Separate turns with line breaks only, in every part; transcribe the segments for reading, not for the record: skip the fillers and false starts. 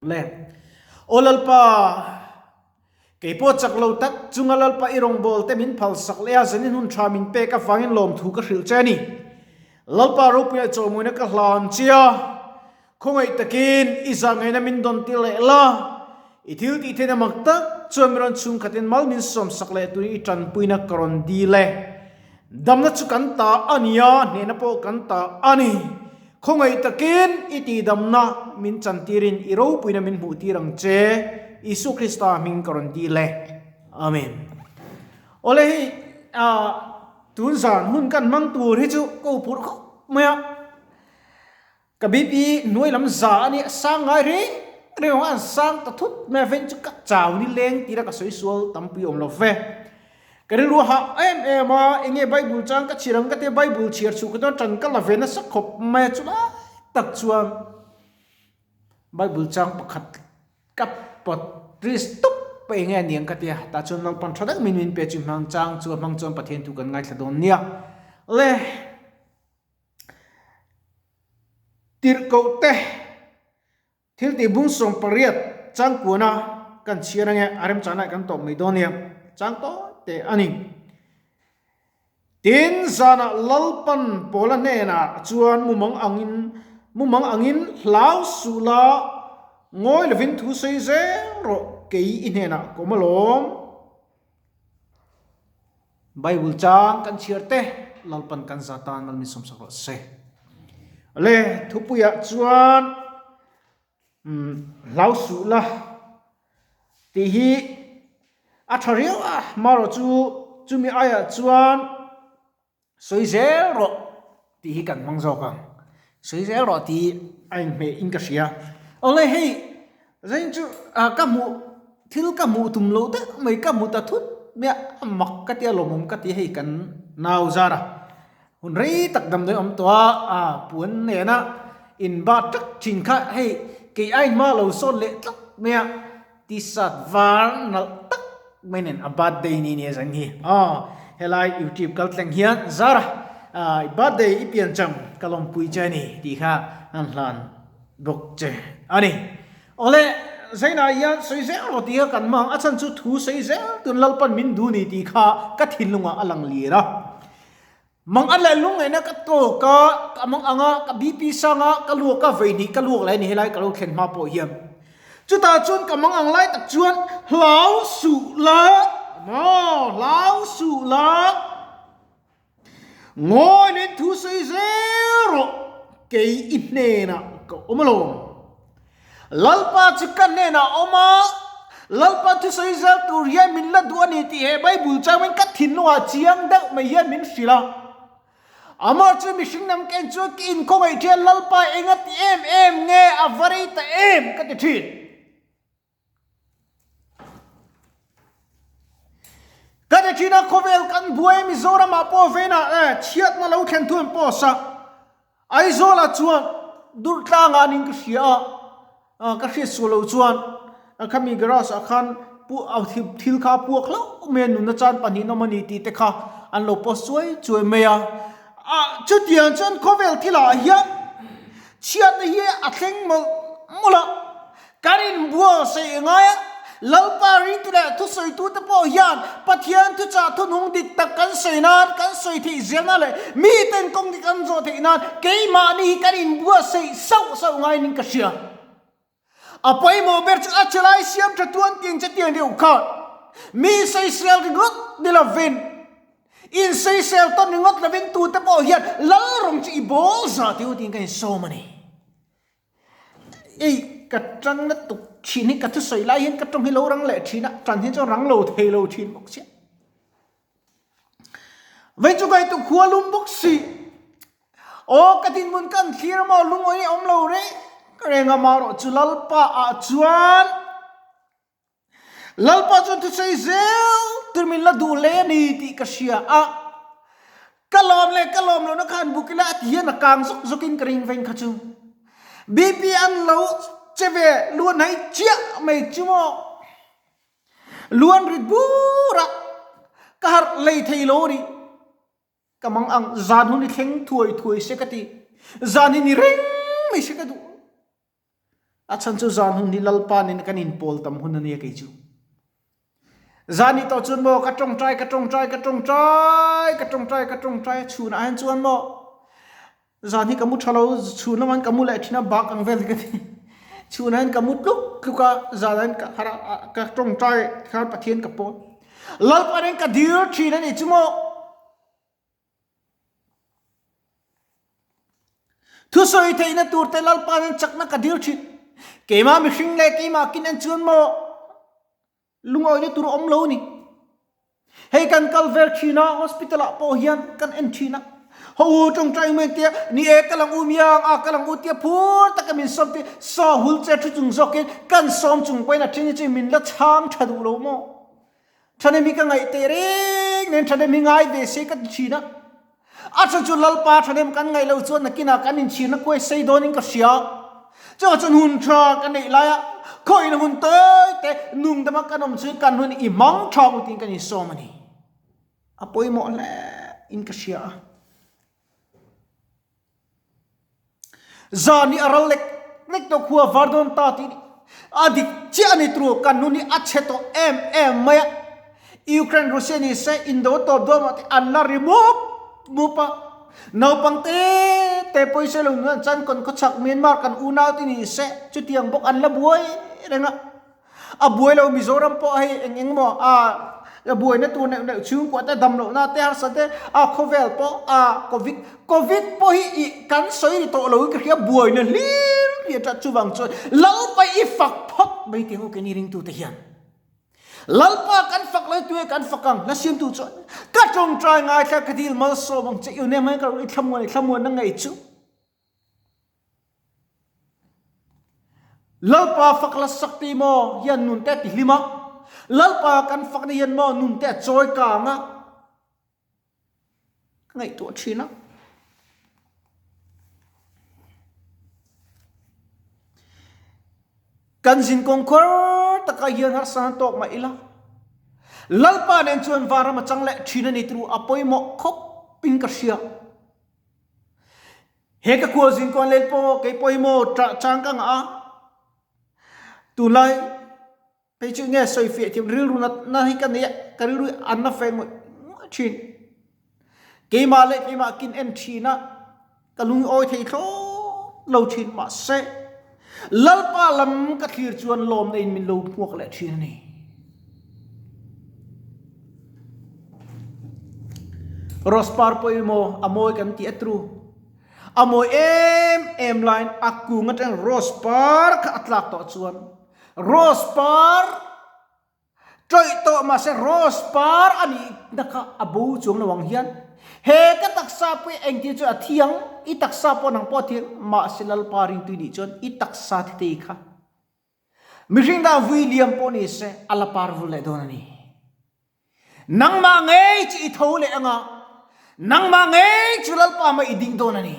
Le. Aw Lalpa, kei pawh chak lo tak chunga Lalpa i rawngbâwl te min phalsak leh a, zanin hun ṭha min pek avangin lawmthu ka hrilh che a ni. Lalpa ropui leh chawhmawina ka hlan che a, khawngaih takin i zahngaihna min dawn tir leh la, i thil tih theihna mak tak chuan mi rawn chhungkhatin mal min sawmsak leh turin i ṭanpuina ka rawn dil e. Damna chu kan ta a ni a, hnehna pawh kan ta a ni. Khawngaih takin i tihdamna min chantirin i ropuina min hmuhtir ang che, Isua Krista hming ka rawn dil e. Amen. Awle hei tun zan hun kan hmang tur hi chu ko phurh khawp mai a, ka BP hnuai lam za a nia, sang ngai reng reng ang a, an sang ta thut mai a, ven chu ka chau ni leng tira ka sawi sual tampui awm lo ve. Ka rilru hah em em a, enge Bible chang ka chhiar ang ka tia Bible chhiar chhuh ka chuan tan ka la ve nasa khawp mai a, chulai tak chuan Bible chang pakhat ka pawt risk tup a enge a niang ka tia, tah chuan Lalpan tha deuh min min pe chu hmang chang chu a hmang chuan Pathian thu kan ngaithla dawn nia. Le tirhkoh te. Thil tih bung 18 changkuana kan chhiar ange a remchana kan tawp mai dawn nia, chang tawi te a ni. Tin, zanah Lalpan Paula hnenah chuan mumang angin mumang angin hlau suh la, ngawi lovin thu sawi zel rawh, kei i hnenah ka awm alawm. Bible chang kan chhiar te Lalpan kan za tan mal min sawmsak rawh se. Le thupuiah chuan hlau suh la tih hi a tha riau a, marawh chu chumi aiah chuan Sawi zel rawh tih hi kan hmang zawk ang. Sawi zel rawh tih a inhmeh in ka hria. Awle hei zain chu ka hmuh thil ka hmuh tum loh deuh mai ka hmu ta thut mai a, a mak ka tia lawmawm ka ti hei kan nau zar a. Hun rei tak damdawi awm tawh a, a puan nena in bat tak thin kha hei kei ai hma lo sawn leh tlat mai a. T-shirt var nalh tak mai nen a birthday ni nia zan hi aw helai youtube kal thleng hian Zara i birthday i piancham ka lawmpui che a ni tih kha an hlan bawk che a ni. Awle Zainah hian sawi zel rawh tih kha kan hmang a chhan chu thu sawi zel tun Lalpan min duh ni tih kha ka thinlungah a lang lir a. Mang an leh lungngaihna ka tawk a, ka mang ang a, ka BP sang a, ka luak a, vei hnih ka luak lai a ni helai ka lo thlen hma pawh hian. Chutah chuan ka mang ang lai tak chuan hlau suh la, maw hlau suh la, ngawi nen thu sawi zel rawh, kei i hnenah ka awm alawm. Lalpa chu ka hnenah a awm a, Lalpa thusawi zel tur hian min la duh a ni tih he Bible changin ka thinlungah chiang deuh mai hian min hrilh a. Amah chu mihring lam ken chuan ka inkhawngaih ṭhian Lalpa eng a ti em em nge a va rei ta em ka ti ṭhin. Ka ti ṭhin a, khawvel kan buai Mizoramah pawh venah eh chhiatna lo thlen thu an post a. Aizawlah chuan Durtlangah anin ka hria a, ka hriat sual loh chuan khami garage ah khan thil kha a puak hlauh mai a, nunna chan pahnihin awm a ni tih te kha an lo post chuai chuai mai a. Chutiang chuan khawvel thilah hian chhiatna hi a thleng mawlh mawlh a. Kan inbuatsaih ngai a, Lalpa ringtu leh thusawitute pawh hian Pathian thuchah thunung dik tak kan sawi nan, kan sawi theih zelna leh miten kawng dik an zawh theih nan keimahni hi kan inbuatsaih sauh sauh ngaiin ka hria. A pawimawh ber chu a chelai siam tha tuan tiang che tiang deuh khan mi sawisel ringawt ni lovin, insawisel tawn ringawt lovin tute pawh hian Lal rawng chu i bawl za tih tiin kan insawm a ni. Ei, ka tang na tuk thin hi ka thusawi lai hian ka tawng hi lo rang leh thin a, tan hi chuan rang lo thei lo thin bawk sia. Vei chu kai tu khua lum bawk si. Aw ka dinhmun kan thlir maw lungawi awm lo reng reng a marawh chu Lalpa ah chuan Lalpa chuan thusawi zel tur min la duh hle a ni tih ka hria a, ka lawm leh ka lawm lohna khan buk ila a ti hian a kang zawk zawkin ka ring veng kha chu. BP an lo che ve luan hai chiah mai chu maw. Luan rit bur a, ka harh lei thei lo a ni. Ka mang ang zan hun i thleng thuai thuai se ka ti, zan hi ni reng mai se ka duh. A chhan chu zan hun hi Lalpa nen kan inpawl tam hun a nia kei chu. Zan nih tawh chuan maw ka tawngtai ka tawngtai ka tawngtai ka tawngtai ka tawngtai a chhunah hian chuan maw zan hi ka mu tha lo chhun lamah hian ka mu leh thin a bak ang vel hi ka ti. Chhunah hian ka mu tluk tluk a zanah hian ka harh a ka tawngtai khan Pathian ka pawl. Lalpa nen ka dil thin a nih chu maw. Thusawi theihna tur te Lalpa nen chakna ka dil thin. Keimah mihring leh keimah kin en chuan maw lungawina tur awm lo ni. Hei kan kal vel thin a, hospital ah pawh hian kan en thin a. Ho u tawngtai mai tia, ni e ka lang u miang a, ka lang u tia phur taka min sawm tia, saw hul che thu chung zawkin kan sawm chung pawhin a then hi chu min la chhang tha duh lo maw. Thahnem hi ka ngaih teh reng nen thahnem hi ngai ve se ka ti thin a. A chhan chu Lalpa thahnem kan ngaih loh chuan nakinah kan inchhirna kuai sei dawnin ka hria. Chuvang chuan hun tha ka neih laia khawihna hun tawi te nungdama kan awm chu kan hun i hmang tha ang tiin kan insawm a ni. A pawimawh hle in ka hria a. Zan hi a ral lek lek tawh khua var dawn ta tih a dik chiah a ni tur kan nun hi a chhe tawh em em mai a. Ukraine Russia ni se indo tawp dawn mah te an la ri mup mup a. Naupang te te pawisa lo nun an chan kawn khawchhak Myanmar kan unau te ni se chutiang bawk an la buai reng a. A buai lo Mizoram pawh hei eng eng maw a buaina tur neuh neuh chhungkua te dam lohna te harsa te a khawvel pawh a covid covid pawh hi i kan sawi ri tawh lo hi ka hria buaina hlir hi a ṭat chuvang chuan Lalpa i fak phawt mai tih ang u keini ringtute hian Lalpa kan fak lai tu e kan fak ang hla siamtu chuan ka ṭawngṭai ngaithla ka dil malsawm ang che i nem mai ka i thlamuan i thlamuan na ngei chu. Lalpa fak la sak ti maw hian nun te a ti hlim a, Lalpa kan fakna hian maw nun te a chawi kang a, ka ngaihtuah thin a. Kan zinkawng khuar takah hian harsa an tawk mah ila, Lalpa nen chuan vanram a chang leh thin a ni turu a pawimawh khawp in ka hria. He ka khual zingkawn lel pawh kei pawh hi maw ṭah chang ka ngah a, tunlai phei chu nge sawi fiah thiam rilru natna hi ka nei a, ka rilru hi an na fe ngawih ngawih ṭhin. Keimah leh keimah kin en ṭhin a, ka lungawi thei thlawt lo ṭhin mahse Lalpa lam ka thlir chuan lawmna in min lo hmuak leh ṭhin a ni. Rose par pawh hi maw a mawi kan tih a tru. A mawi em em laiin a kung atang rose par kha a tlak tawh chuan rose par tawih tawh mahse rose par a nih na kha a bo chuang lo ang hian he ka taksa pawh hi engtin chuan a thiang i taksa pawh nang pawh a thiang mahse Lalpa ringtui nih chuan i taksa thi te kha Mihring dang vui liam pawh ni se a la par vul leh dawn a ni. Nangmah ngei chu i tho leh anga, nangmah ngei chu Lalpa mah i ding dawn a ni.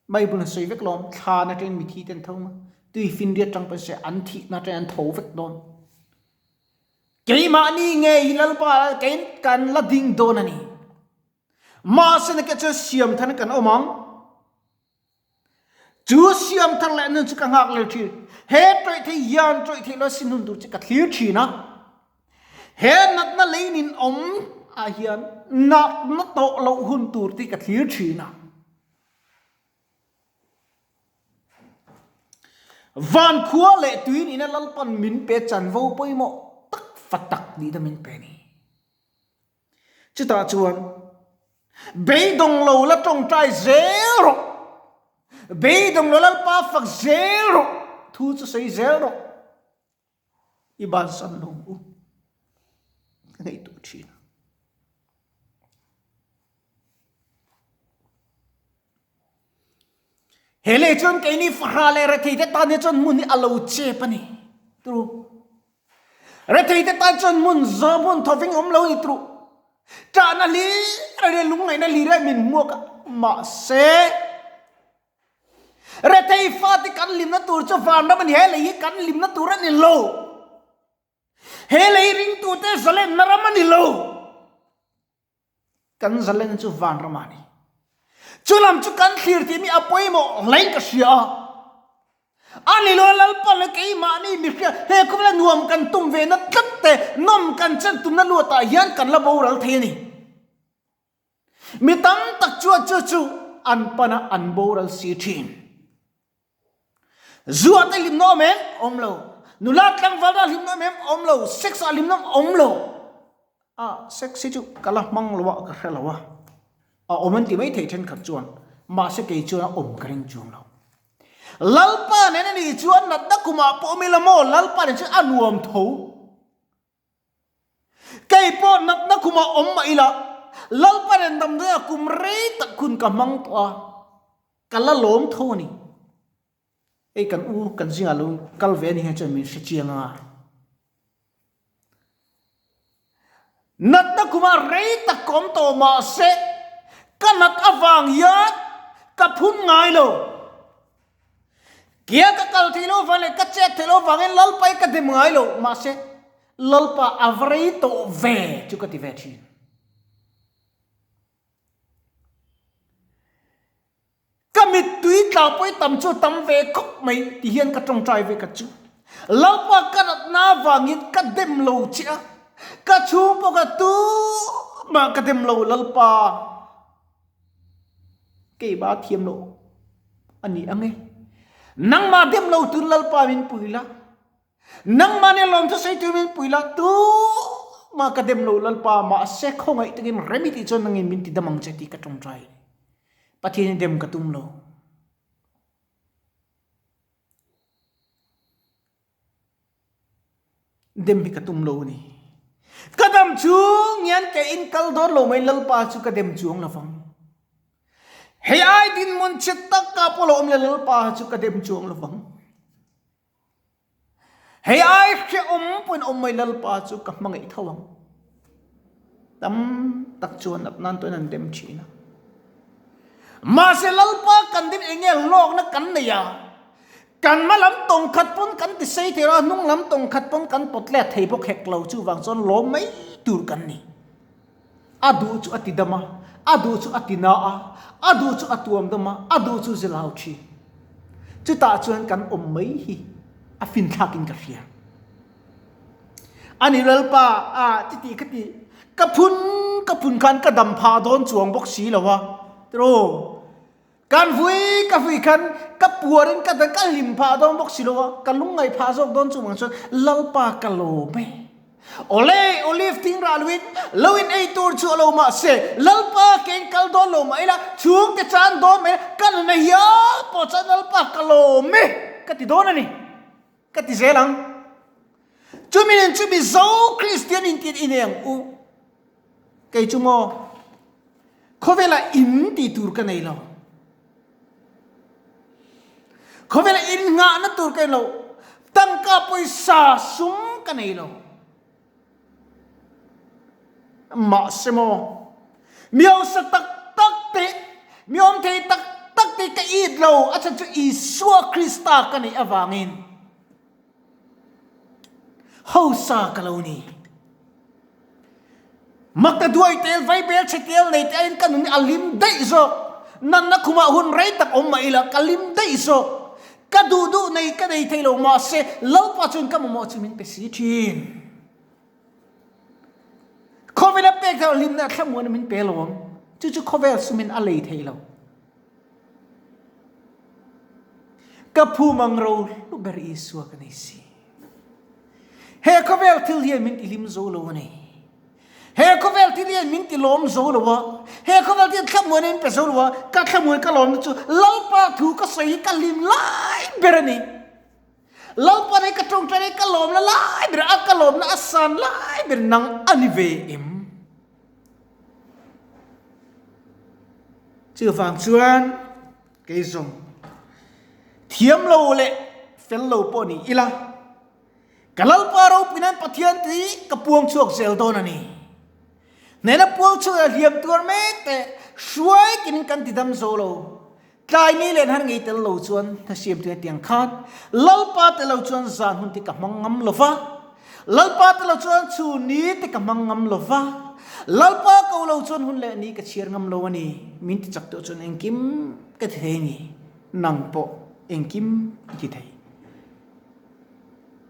Bible an sawi vek lawm, thlan atangin mithi te an tho ang a, tuifinriat tang pawh se an thihna atangin an tho vek dawn. Keimahni ngei hi Lalpa kei kan la ding dawn a ni. Mahse na ke chuan siam thar kan awm ang. Chu siam thar leh nun chu ka nghak lel thin. He tawih thei hian tawih thei lo sin hun tur chu ka thlir thin a. He natna leinin awm ah hian natna tawh loh hun tur te ka thlir thin a. Van khua leh tui nihna Lalpan min pe chanvo pawimawh tak fa tak nihna min pe a ni. Chutah chuan, Beidawng lo la tawngtai zel rawh, beidawng lo Lalpa fak zel rawh, thu chu sawi zel rawh, i bansan lo u, ka ngaihtuah thin a. He lei chuan keini fahrah leh retheite tan hi chuan hmun hi a lo chep a ni. Tru. Retheite tan chuan hmun zawm hmun thawving awm lo ni tru. Ṭahna hlir leh lungngaihna hlir a min hmuak a, mahse rethei fate kan hlimna tur chu vanram a ni, he lei hi kan hlimna tur a ni lo. He lei ringtute zalenna ram a ni lo. Kan zalen chu vanram ah ni. Chu lam chu kan thlir tih mi a pawimawh hlei ka hria a. A ni lo Lalpa leh keimahni mihring he khawvela nuam kan tum ve na tlat te, nawm kan chen tumna luatah hian kan la boral thei a ni. Mi tam tak chuan chu chu an pan a, an boral si thin. Zua te hlimna awm em? Awm lo. Nula tlangval ah hlimna awm em? Awm lo. Sex ah hlimna awm lo. A sex hi chu ka la hmang lo a, ka hre lo a. A awm an ti mai thei thenkhat chuan, mahse kei chuan a awm ka ring chuang lo. Lalpa nen a nih chuan natna kumah pawh awm ila maw? Lalpa nen chuan a nuam tho. Kei pawh natna kumah awm mah ila, Lalpa nen damdawiah kum rei tak hun ka hmang tawh a. Ka la lawm tho a ni. Hei kan u kan zingah lo kal ve a ni hian chuan min hre chiang anga. Natna kumah rei tak ka awm tawh mahse ka nat avang hian ka phun ngai lo. Kia ka kal theih loh avang leh ka chet theih loh avangin Lalpa hi ka dem ngai lo mahse Lalpa a va rei tawh ve chu ka ti ve thin. Ka mittui tlangpui tam chu tam ve khawp mai ti hian ka tawngtai ve ka chu. Lalpa ka natna avangin ka dem lo che a, ka chhung pawh ka tumah ka dem lo Lalpa. Keimah thiam loh a ni ang e. Nangmah dem lo tun Lalpa min pui la. Nangmah nih lawmthu sawi tur min pui la, tumah ka dem lo Lalpa, mahse khawngaih takin rem i tih chuan nangin min ti dam ang che tih ka tawngtai a ni. Pathian hi dem ka tum lo. Dem hi ka tum lo a ni. Ka dam chung hian ke in kal dawn lo mai Lalpa chu ka dem chuang lo vang. Hei ai dinhmun chhe tak ka pawh lo awm le Lalpa chu ka dem chuang lo vang. Hei ai hrehawm pawhin awm mai Lalpa chu ka hmangaih tho ang. Tam tak chuan nat nan tuin an dem thin a. Mahse Lalpa kan din eng nge hlawkna kan nei a, kan hma lam tawng khat pawn kan ti sei thei lo a, hnung lam tawng khat pawn kan pawt let thei bawk hek lo, chuvang chuan lawm mai tur kan ni. A duh chu a ti dam a, a duh chu a ti na a, a duh chu a tuam dam a, a duh chu zilau thin. Chutah chuan kan awm mai hi a finthlakin ka hria. Ani Lalpa, a titi ka ti, ka phun ka phun khan ka dam phah dawn chuang bawk si lo a, tiraw? Kan vui ka vui khan ka puarin ka dan ka hlim phah dawn bawk si lo a, ka lungngaih phah zawk dawn chuvang chuan Lalpa ka lawm e. Awle, olive thing rah loin lo in ei tur chu a lo mah se, Lalpa ke in kal dawn lo mah ila, chhungte chan dawn mai ila, ka nuna hial pawh chuan Lalpa ka lawm e ka ti dawn a ni, ka ti zel ang. Chumi nen chu Mizo Kristian in tih inei ang u. Kei chu maw, khawvelah in tih tur ka nei lo. Khawvelah in nghahna tur ka nei lo. Tangka pawisa sum ka nei lo. Mahse maw, mi hausa tak tak te, mi awm thei tak tak te ka it lo, a chhan chu Isua Krista ka neih avangin. Hausa ka lo ni. Makta duai tel, vaibel chhe tel nei te aiin ka nun hi a lim daih zawk. Nanna khumah hun rei tak awm mah ila ka lim daih zawk. Ka duh duh nei ka nei thei lo mahse Lalpa chuan ka mamawh chu min pe si thin. Khawvela pek thei lo hlimna thlamuana min pe lo ang. Chu chu khawvel sumin a lei thei lo. Ka phum ang ro hlu ber Isua ka nei si. He khawvel thil hian min ti hlim zo lo a ni. He khawvel thil hian min ti lawm zo lo a. He khawvel thil hian thlamuan in pe zo lo a. Ka thlamuan ka lawmna chu Lalpa thu ka sawi hi ka hlim lai ber a ni. Lalpa nei ka tawngtai nei ka lawmna lai ber a, ka lawmna a san lai ber nang a ni ve em? Chuvang chuan kei zawng thiam lo leh fel lo pawh ni ila, ka Lalpa ropui nan Pathian tui ka puang chhuak zel dawn a ni. Hnena puang chhuak leh hliam tuar mek te hruai kin kan ti dam zo lo. Tlai ni len han ngei tel lo chuan hna siam tu hetiang khan Lalpa tel lo chuan zan hun te ka hmang ngam lo va. Lalpa te lo chuan chhun ni te ka hmang ngam lo va, Lalpa ko lo chuan hun leh ni ka chhiar ngam lo a ni. Min ti chak tawh chuan engkim ka ti thei a ni. Nang pawh engkim i ti thei.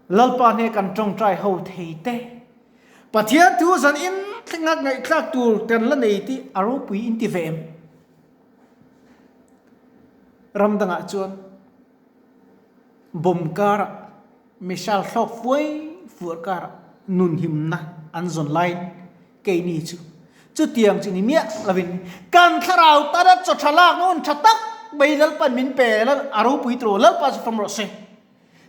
Lalpa hne kan tawngtai ho thei te. Pathian thu zan in thlenga ngaihthlak tur kan la nei tih a ropui in ti ve em? Ram dangah chuan bomb karah missile thlawk fuai fuar karah nun himna an zawn laiin keini chu chutiang chu ni miah lovin kan thlarau tana chaw tha lak hun tha tak mai Lalpan min pe a ropui tur Lalpa chu fam rawh se.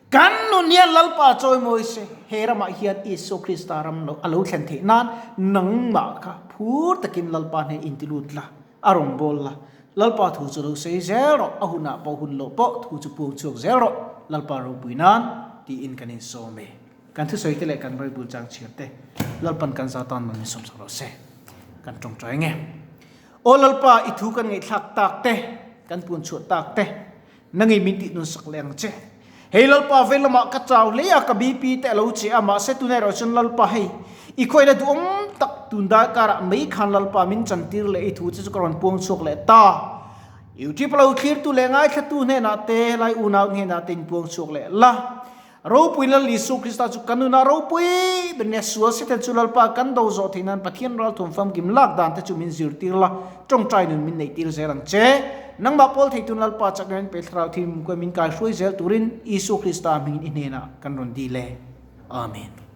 Kan nun hian Lalpa chawimawi se, he ramah hian Isua Krista ram lo a lo thlen theih nan nangmah kha phur takin Lalpa hnen inti lut la, a rawn bawl la. Lalpa thu chu lo sei zel rawh, a hunah pawh hun loh pawh thu chu puang chhuak zel rawh, Lalpa ropui nan tiin kan insawm e. Kan thusawi te leh kan Bible chang chhiar te Lalpan kan za tan man min sawmsak rawh se. Kan tawngtai nge. Aw Lalpa, i thu kan ngaihthlak tak te, kan puan chhuah tak te, Na ngei min tih nun sak leh ang che. Hei Lalpa vei lamah ka chau hle a, ka BP te a lo che a, mahse tunah erawh chuan Lalpa hei, i khuaina duhawm tak tun dai karah mai khan Lalpa min chantir leh i thu che chu ka rawn puang chhuak leh ta. YouTube a lo thlirtu leh ngaithlatu hnenah te, lai unau hnenah te in puang chhuak leh la. Ropui Lal Isua Krista chu kan nunah ropui ber nia sual seten chu Lalpa kan do zawh theih nan Pathian ralthum famkim lak dan te chu min zirtir la, tawngtai nun min neihtir zel ang che. Nangmah pawl theitun Lalpa chakna min pe thlarau thil mumkuai min kai hruai zel turin Isua Krista hmingin i hnenah kan rawn dil e. Amen.